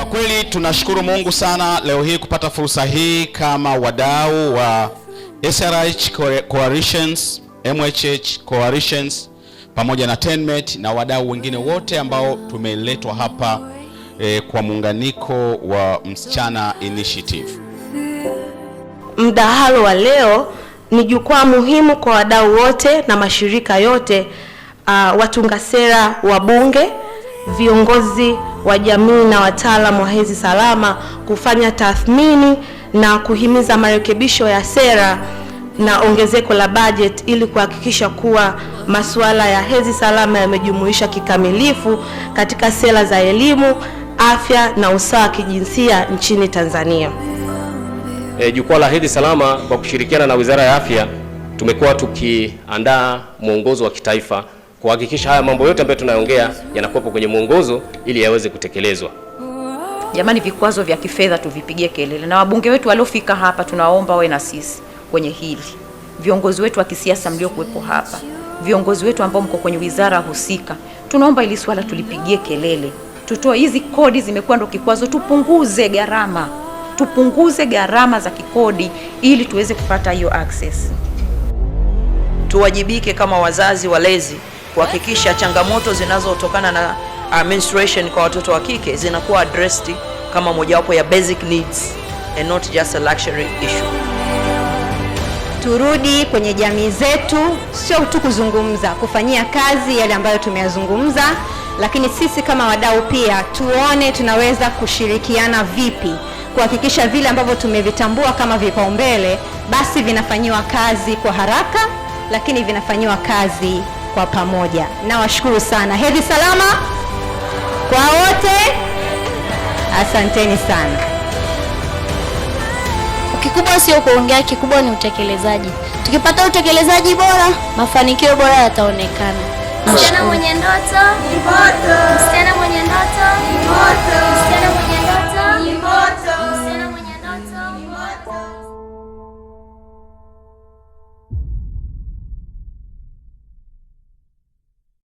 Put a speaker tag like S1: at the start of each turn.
S1: Kwa kweli tunashukuru Mungu sana leo hii kupata fursa hii kama wadau wa SRH Coalitions, MHH Coalitions pamoja na TenMet na wadau wengine wote ambao tumeletwa hapa kwa muunganiko wa Msichana Initiative.
S2: Mdahalo wa leo ni jukwaa muhimu kwa wadau wote na mashirika yote, watunga sera, wabunge, viongozi wa jamii na wataalamu wa hedhi salama kufanya tathmini na kuhimiza marekebisho ya sera na ongezeko la budget ili kuhakikisha kuwa masuala ya hedhi salama yamejumuisha kikamilifu katika sera za elimu, afya na usawa wa kijinsia nchini Tanzania.
S3: Jukwaa la Hedhi Salama kwa kushirikiana na Wizara ya Afya tumekuwa tukiandaa mwongozo wa kitaifa kuhakikisha haya mambo yote ambayo tunayoongea yanakuwepo kwenye mwongozo ili yaweze kutekelezwa.
S4: Jamani, vikwazo vya kifedha tuvipigie kelele, na wabunge wetu waliofika hapa tunawaomba wawe na sisi kwenye hili, viongozi wetu wa kisiasa mliokuwepo hapa, viongozi wetu ambao mko kwenye wizara husika, tunaomba ili swala tulipigie kelele, tutoe hizi kodi, zimekuwa ndo kikwazo, tupunguze gharama, tupunguze gharama za kikodi ili tuweze kupata hiyo access.
S5: Tuwajibike kama wazazi walezi kuhakikisha changamoto zinazotokana na menstruation kwa watoto wa kike zinakuwa addressed kama mojawapo ya basic needs and not just a luxury issue.
S6: Turudi kwenye jamii zetu, sio tu kuzungumza, kufanyia kazi yale ambayo tumeyazungumza, lakini sisi kama wadau pia tuone tunaweza kushirikiana vipi kuhakikisha vile ambavyo tumevitambua kama vipaumbele basi vinafanyiwa kazi kwa haraka, lakini vinafanyiwa kazi kwa pamoja. Nawashukuru sana. Hedhi salama kwa wote, asanteni sana.
S7: Kikubwa sio kuongea, kikubwa ni utekelezaji. Tukipata utekelezaji bora, mafanikio bora yataonekana.
S8: Msichana mwenye ndoto ni moto.